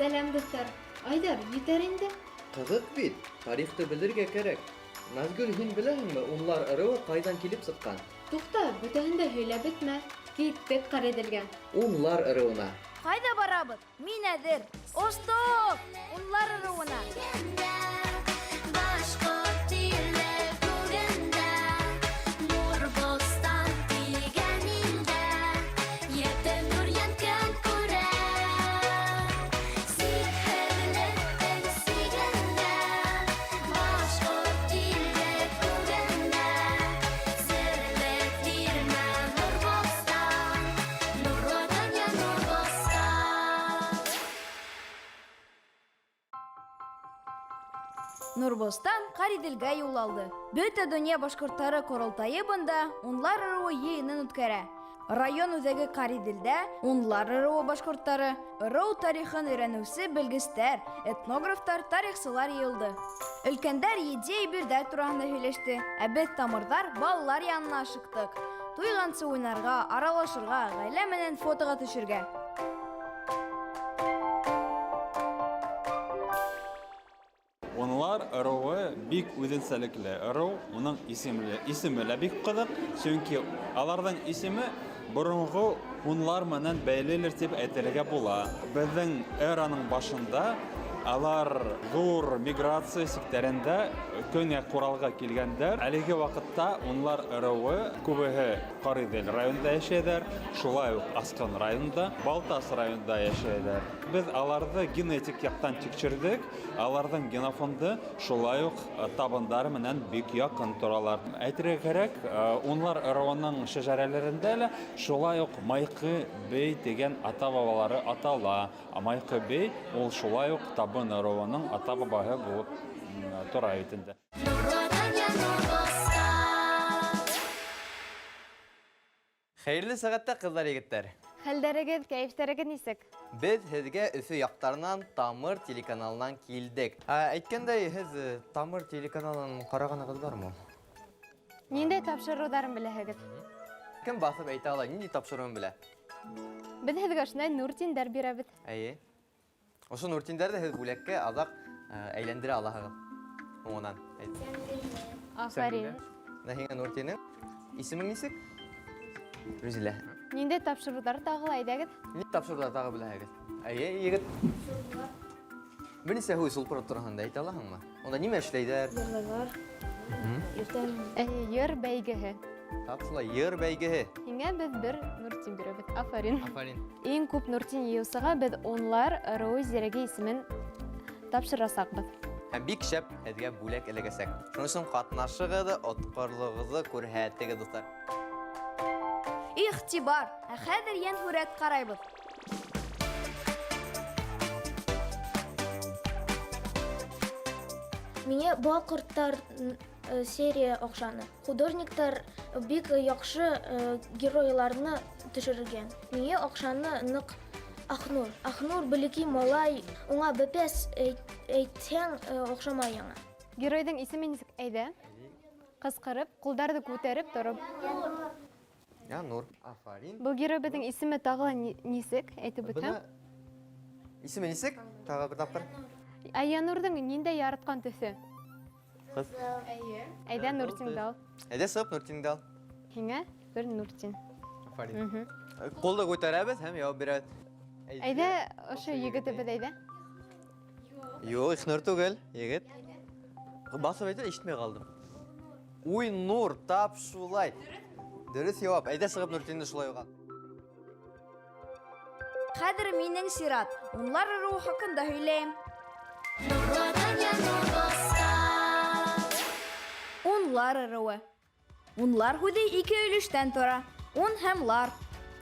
Сәләм, дуҫтар! Айҙар, етәр инде. Ҡыҙыҡ бит, тарихты белергә кәрәк. Назгөл, һин беләһеңме, унлар ырыуы ҡайҙан килеп сыҡҡан? Туҡта, бөтәһен дә һөйләп бөтмә. Киттек Ҡариҙелгә. Унлар ырыуына. Ҡайҙа барабыҙ? Мин әҙер! Остоҡ! Унлар ырыуына! Башҡорт иле күгендә, Нур-бостан тигән илдә, Ете нур йән көн күрә. Сикһеҙлектең сигендә, Башҡорт иле күгендә, Серле тирмә Нур-бостан, Нурлы донъя Нур-бостан. Нурбостан Ҡариҙелгә юл алды. Бөтә донъя башҡорттары ҡоролтайы бында унлар ырыуы йыйынын үткәрә. Район үҙәге Ҡариҙелдә унлар ырыуы башҡорттары, ырыу тарихын өйрәнеүсе белгестәр, этнографтар, тарихсылар йыйылды. Өлкәндәр етди әйберҙәр тураһында һөйләште, ә беҙ тамырҙар балалар янына ашыҡтыҡ. Туйғансы уйнарға, аралашырға, ғаилә менән фотоға төшөргә. Унлар ырыуы бик үҙенсәлекле ырыу, уның исемле, исеме лә бик ҡыҙыҡ, сөнки аларҙың исеме боронғо һунлар менән бәйлелер тип әйтергә була. Беҙҙең эраның башында алар ҙур миграция сиктәрендә Көньяҡ Уралға килгәндәр. Әлеге ваҡытта унлар ырыуы күбеһе Ҡариҙел районында йәшәйҙәр, шулай уҡ Асҡын районында, Балтас районында йәшәйҙәр. Беҙ аларҙы генетик яҡтан тикшерҙек, аларҙың генофонды шулай уҡ табындар менән бик яҡын торалар. Әйтергә кәрәк, унлар ырыуының шәжәрәләрендә лә шулай уҡ Майҡы бей тигән ата-бабалары атала. Ә Майҡы бей ул шулай уҡ табын ырыуының ата-бабаһы булып тора бит инде. Нурлы донъя Нур-бостан. Хәйерле сәғәттә, ҡыҙҙар, егеттәр! Хәлдәрегеҙ, кәйефтәрегеҙ нисек? Беҙ һеҙгә Өфө яҡтарынан Тамыр телеканалынан килдек. Ә, әйткәндәй, һеҙ Тамыр телеканалын ҡарағанығыҙ бармы? Ниндәй тапшырыуҙарын беләһегеҙ? Кем баҫып әйтә ала, ниндәй тапшырыуын белә? Беҙ һеҙгә ошондай нуртиндәр бирәбеҙ. Әйе. Ошо нуртиндәрҙе һеҙ бүләккә аҙаҡ әйләндерә алаһығыҙ. Һуңынан. Әйт. Афарин. Менә һиңә нуртинең. Исемең нисек? Рүзилә. Ниндәй тапшырыуҙар тағы ла, әйҙәгеҙ? Ниндәй тапшырыуҙар тағы беләһегеҙ? Әйе, егет. Бер нисә һүҙ шул тураһында әйтә алаһыңмы? Унда нимә эшләйҙәр? Йырлайҙар. Иртән. Әйе, йыр бәйгеһе. Тап шулай, йыр бәйгеһе. Һиңә беҙ бер нуртин бирәбеҙ. Афарин. Афарин. Иң күп нуртин йыйыусыға беҙ унлар ырыуы зирәге исемен тапшырасаҡбыҙ. Һәм бик шәп һеҙгә бүләк эләгәсәк. Шуның өсөн ҡатнашығыҙ, отҡорлоғоҙҙо күрһәтегеҙ, дуҫтар. Иғтибар! Ә хәҙер йәнһүрәт ҡарайбыҙ. Миңә бал ҡорттар серия оҡшаны. Художниктар бик яҡшы геройларны төшөргән. Миңә оҡшаны ныҡ Ахнур. Ахнур бәләкәй малай, уңа бәпәс әйтһәң, оҡшамай яңа. Геройҙың исеме нисек? Әйҙә. Ҡысҡырып, ҡулдарҙы күтәреп тороп. Янур. Афарин. Был герой беҙҙең исеме тағы ла нисек? Әйтеп үтһәм. Бына исеме нисек? Тағы бер тапҡыр. Ә Янурҙың ниндәй яратҡан төҫө? Ҡыҙ. Әйе. Әйҙә Нуртинды ал. Әйҙә сығып Нуртинды ал. Һиңә бер Нуртин. Афарин. Ҡулды күтәрәбеҙ һәм яуап бирәбеҙ. Әйҙә, ошо егетебеҙ әйҙә. Юҡ, Ихнур түгел, егет. Баҫып әйтә, ишетмәй ҡалдым. Уй, Нур, тап шулай. Дөрөҫ яуап. Әйҙә сығып Нуртинды шулай уға. Хәҙер минең сират. Унлар ырыуы хаҡында һөйләйем. Нурлы донъя Нур-бостан. Унлар ырыуы. Унлар һүҙе ике өлөштән тора. Ун һәм лар.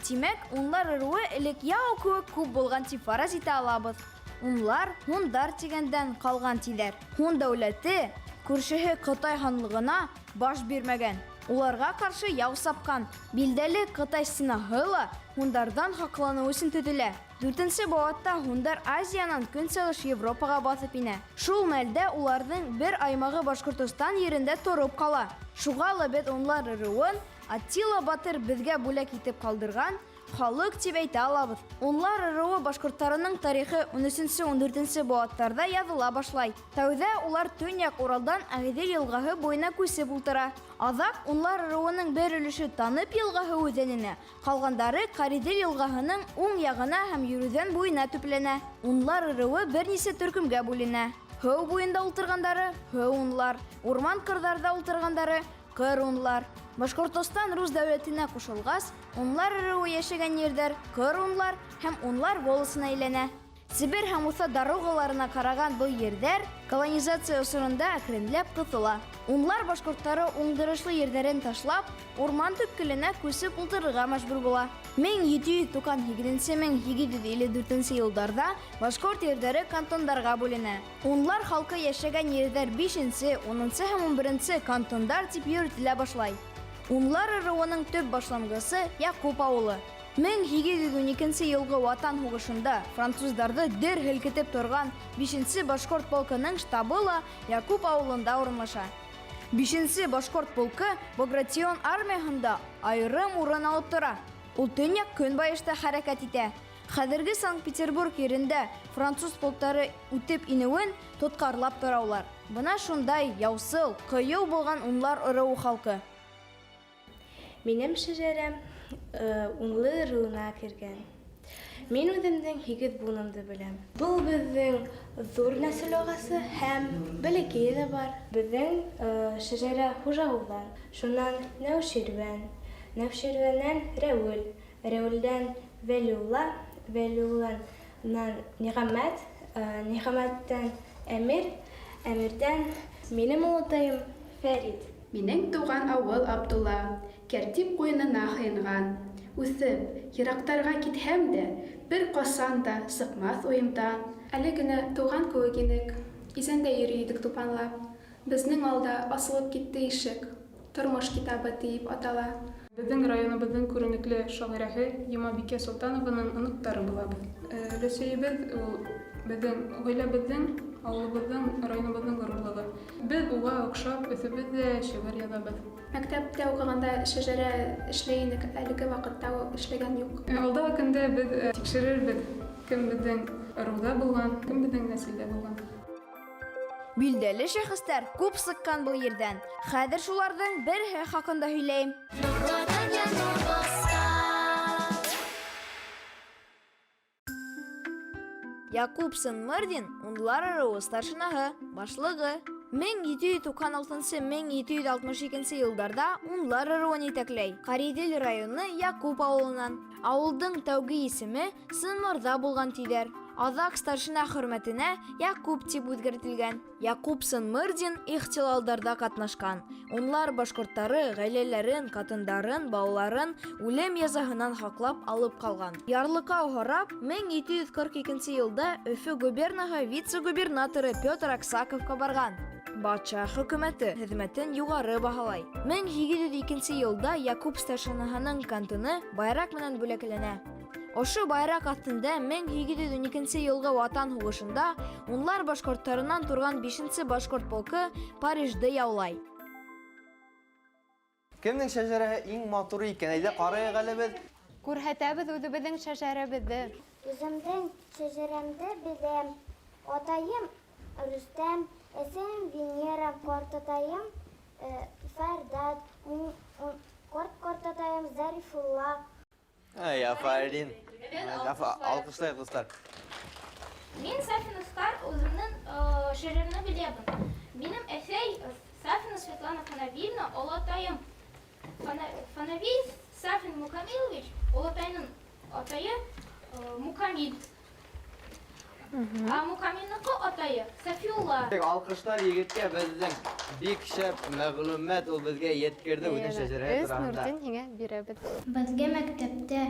Тимәк, унлар ырыуы элек яу кеүек күп булған тип фараз итә алабыҙ. Унлар һундар тигәндән ҡалған тиҙәр. Һун дәүләте күршеһе Ҡытай ханлығына баш бирмәгән. Уларға ҡаршы яу сапҡан. Билдәле Ҡытай стенаһы ла һундарҙан һаҡланыу өсөн төҙөлә. Дүртенсе быуатта һундар Азиянан Көнсығыш Европаға баҫып инә. Шул мәлдә уларҙың бер аймағы Башҡортостан ерендә тороп ҡала. Шуға ла беҙ унлар ырыуын Аттила батыр беҙгә бүләк итеп ҡалдырған халыҡ тип әйтә алабыҙ. Унлар ыруы башҡорттарының тарихы 13-14 быуаттарҙа яҙыла башлай. Тәүҙә улар Төньяҡ Уралдан Ағиҙел йылғаһы буйына күсеп ултыра. Аҙаҡ унлар ыруының бер өлөшө Танып йылғаһы үҙәненә, ҡалғандары Ҡариҙел йылғаһының уң яғына һәм Йөрүҙән буйына төпләнә. Унлар ыруы бер нисә төркөмгә бүленә. Һыу буйында ултырғандары – һыу унлар, урман-ҡырҙарҙа ултырғандары – ҡыр унлар. Башҡортостан рус дәүләтенә ҡушылғас, унлар ыруы йәшәгән ерҙәр ҡыр унлар һәм унлар волосына әйләнә. Себер һәм Уфа дорогаларына ҡараған был ерҙәр колонизация осоронда әкренләп ҡыҫыла. Унлар башҡорттары уңдырышлы ерҙәрен ташлап, урман төпкөлөнә күсеп ултырырға мәжбүр була. 1798-1854 йылдарҙа башҡорт ерҙәре кантондарға бүленә. Унлар халҡы йәшәгән ерҙәр 5-нсе, 10-нсы һәм 11-нсе кантондар тип йөрөтөлә башлай. Унлар ыруының төп башланғысы Яҡуп ауылы. 1812 йылғы Ватан һуғышында француздарҙы дер һелкетеп торған 5-нсе башҡорт полкының штабы ла Яҡуп ауылында урынлаша. 5-нсе башҡорт полкы Багратион армияһында айырым урын алып тора. Ул төньяҡ-көнбайышта хәрәкәт итә. Хәҙерге Санкт-Петербург ерендә француз полктары үтеп инеүен тотҡарлап тора улар. Бына шундай яусыл, ҡыйыу булған унлар ырыуы халҡы. Минең шәжәрәм унлы ырыуына кергән. Мин үҙемдең 8 быуынымды беләм. Был беҙҙең ҙур нәҫел ағасы һәм бәләкәйе лә бар. Беҙҙең шәжәрә Хужағулдан, шунан Нәүширвән, Нәүширвәнән Рәүел, Рәүелдән Вәлиулла, Вәлиулланан Ниғәмәт, Ниғәмәттән Әмир, Әмирҙән минең олатайым Фәрит. Минең тыуған ауыл Абдулла, кәртип ҡуйынына һыйынған. Үҫеп, йыраҡтарға китһәм дә, бер ҡасан да сыҡмаҫ уйымдан. Әле генә тыуған кеүек инек, иҙәндә йөрөй инек тупанлап. Беҙҙең алда асылып китте ишек, тормош китабы тиеп атала. Беҙҙең районыбыҙҙың күренекле шағирәһе Йомабикә Солтанованың оноҡтары булабыҙ. Өләсәйебеҙ ул беҙҙең ғаиләбеҙҙең, ауылыбыҙҙың, районыбыҙҙың ғорурлығы. Беҙ уға оҡшап үҫебеҙ ҙә шиғыр яҙабыҙ. Мәктәптә уҡығанда шәжәрә эшләй инек, әлеге ваҡытта эшләгән юҡ. Алдағы көндә беҙ тикшерербеҙ, кем беҙҙең ырыуҙа булған, кем беҙҙең нәҫелдә булған. Билдәле шәхестәр күп сыҡҡан был ерҙән. Хәҙер шуларҙың береһе хаҡында һөйләйем. Нурлы донъя нур басҡан. Яҡуп Сынмырҙин унлар ырыуы старшинаһы, башлығы. 1796-1762 йылдарҙа унлар ырыуын етәкләй. Ҡариҙел районы Яҡуп ауылынан. Ауылдың тәүге исеме Сынмырҙа булған тиҙәр. Аҙаҡ старшина хөрмәтенә Яҡуп тип үҙгәртелгән. Яҡуп Сынмырҙин ихтилалдарҙа ҡатнашҡан. Унлар башҡорттары ғаиләләрен, ҡатындарын, балаларын үлем язаһынан һаҡлап алып ҡалған. Ярлыҡау һорап, 1742 йылда Өфө губернаһы вице-губернаторы Петр Аксаковҡа барған. Батша хөкүмәте хеҙмәтен юғары баһалай. 1802 йылда Яҡуп старшинаһының кантоны байраҡ менән бүләкләнә. Ошо байраҡ аҫтында 1812 йылғы Ватан һуғышында унлар башҡорттарынан торған 5-нсе башҡорт полкы Парижды яулай. Кемдең шәжәрәһе иң матуры икән? Әйҙә ҡарайыҡ әле беҙ. Күрһәтәбеҙ үҙебеҙҙең шәжәрәбеҙҙе. Үҙемдең шәжәрәмде беләм. Атайым Рөстәм, әсәйем Венера, ҡартатайым Фәрдәт, ҡарт-ҡартатайым Зарифулла. Ай, афарин. Алҡышлайыҡ, дуҫтар. Мин Сафина Стар үҙемдең шәжәрәмде беләмен. Минең әсәй Сафина Светлана Фанавиевна, олатайым Фанавий Сафин Мукамилович, олатайының атайы Мукамил. Ә Мукамилнеке атайы Сафиулла. Алҡыштар егеткә, беҙҙең бик шәп мәғлүмәт ул беҙгә еткерҙе үҙенең шәжәрәһе Өс тураһында. Нуртдин һиңә бирәбеҙ. Беҙгә мәктәптә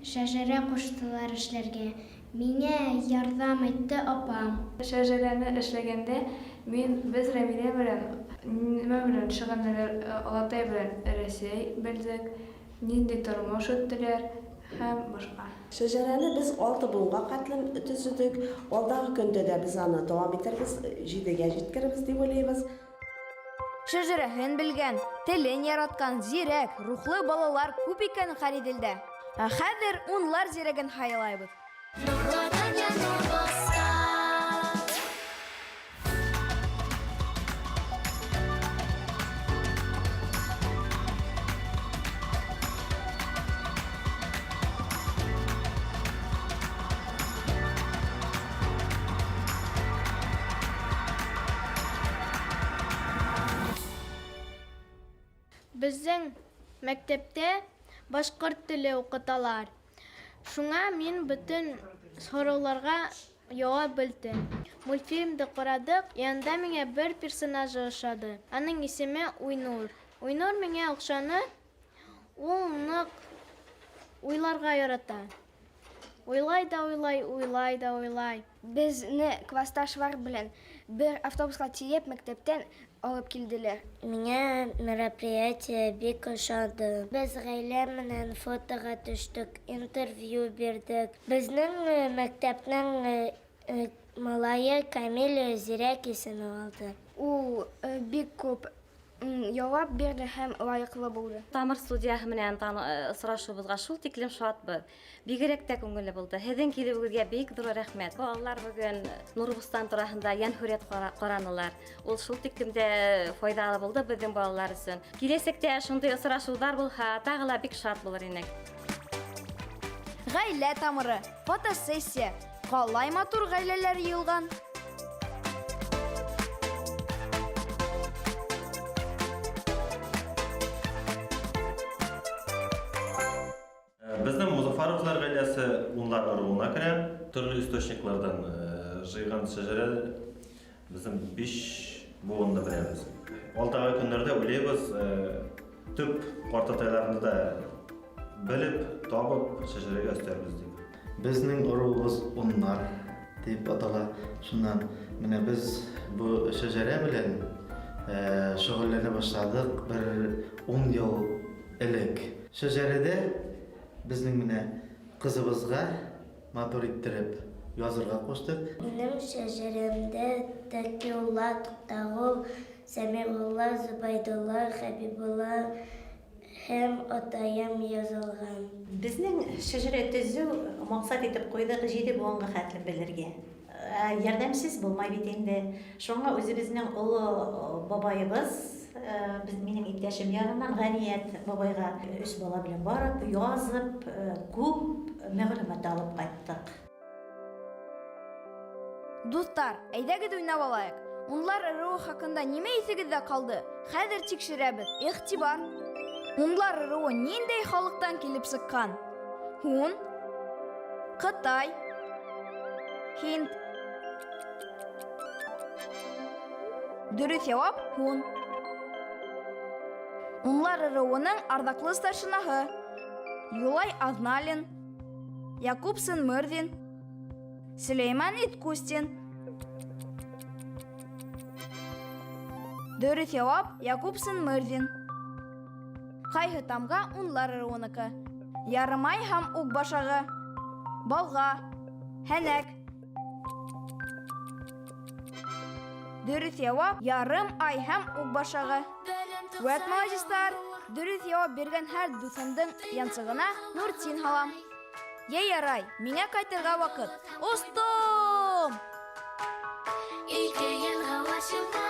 шәжәрә ҡуштылар эшләргә. Миңә ярҙам итте апам. Шәжәрәне эшләгәндә беҙ Рәмилә белән нимә белән шөғөлләнәләр, олатай белән Рәсәй белдек, ниндәй тормош үттеләр һәм башҡа. Шәжәрәне беҙ 6 быуынға ҡәтлем төҙөҙөк. Алдағы көндә дә беҙ аны дауам итәрбеҙ, 7-гә еткерербеҙ тип уйлайбыҙ. Шәжәрәһен белгән, телен яратҡан, зирәк, рухлы балалар күп икән Ҡариҙелдә. Ә хәҙер унлар зирәген һайлайбыҙ. Нурлы дөнья нур басҡан. Беҙҙең мәктәптә башҡорт теле уҡыталар. Шуңа мин бөтөн һорауларға яуап белдем. Мультфильмды ҡарадыҡ, и анда миңә бер персонажы ошады. Аның исеме Уйнур. Уйнур миңә оҡшаны. Ул ныҡ уйларға ярата. Уйлай да уйлай, уйлай да уйлай. Беҙҙе класташлар белән бер автобусҡа тейәп мәктәптән алып килделәр. Миңә мероприятие бик ошады. Беҙ ғаилә менән фотоға төштөк, интервью бирҙек. Беҙҙең мәктәпнең малайы Камил Зирәк исеме алды. Ул бик күп яуап бирҙе һәм лайыҡлы булды. Тамыр студияһы менән осрашыуыбыҙға шул тиклем шатбыҙ. Бигерәк тә күңелле булды. Һеҙҙең килеүегеҙгә бик ҙур рәхмәт. Балалар бөгөн Нурбостан тураһында йәнһүрәт ҡаранылар. Ул шул тиклем дә файҙалы булды беҙҙең балалар өсөн. Киләсәктә шундай осрашыуҙар булһа, тағы ла бик шат булыр инек. Ғаилә тамыры, фотосессия. Ҡалай матур ғаиләләр йыйылған. Беҙҙең Мозафаровлар ғаиләһе унлар ырыуына керә. Төрлө источникларҙан жыйған шәжәрә беҙҙең 5 быуынды беләбеҙ. Алдағы көндәрҙә уйлайбыҙ, төп ҡартатайларҙы да белеп, табып, шәжәрәгә өҫтәрбеҙ тип. Беҙҙең ырыуыбыҙ уннар тип атала. Шунан менә беҙ был шәжәрә белән шөғөлләнә башланыҡ бер 10 йыл элек. Шәжәрәдә беҙҙең менә ҡыҙыбыҙға матур иттереп язырға ҡуштыҡ. Минең шәжәрәмдә Тәкиулла, Туҡтағол, Сәмиғулла, Зөбәйдулла, Хәбибулла һәм атайым язылған. Беҙҙең шәжәрә төҙөү маҡсат итеп ҡуйҙыҡ 7 быуынға хәтлем белергә. Ярҙамсыз булмай бит инде. Шуңа үҙебеҙҙең оло бабайыбыҙ, минең иптәшем янынан Ғәниәт бабайға 3 бала белән барып, язып, күп мәғлүмәт алып ҡайттыҡ. Дуҫтар, әйҙәгеҙ уйнап алайыҡ. Унлар ырыуы хаҡында нимә иҫегеҙҙә ҡалды? Хәҙер тикшерәбеҙ. Иғтибар! Унлар ырыуы ниндәй халыҡтан килеп сыҡҡан? Һун, Ҡытай, Һинд. Дөрөҫ яуап һун. Унлар ырыуының арҙаҡлы старшинаһы Юлай Аҙналин, Яҡуп Сынмырҙин, Сөләймән Иткустин. Дөрөҫ яуап Яҡуп Сынмырҙин. Ҡайһы тамға унлар ырыуыныҡы? Ярымай һәм уҡ башағы, балға, һәнәк. Дөрөҫ яуап ярым ай һәм уҡ башағы. Вәт маладистар, дөрөҫ яуап биргән һәр дуҫымдың янсығына нуртин һалам. Йә ярай, миңә ҡайтырға ваҡыт. Остом! Ике йылға башыма.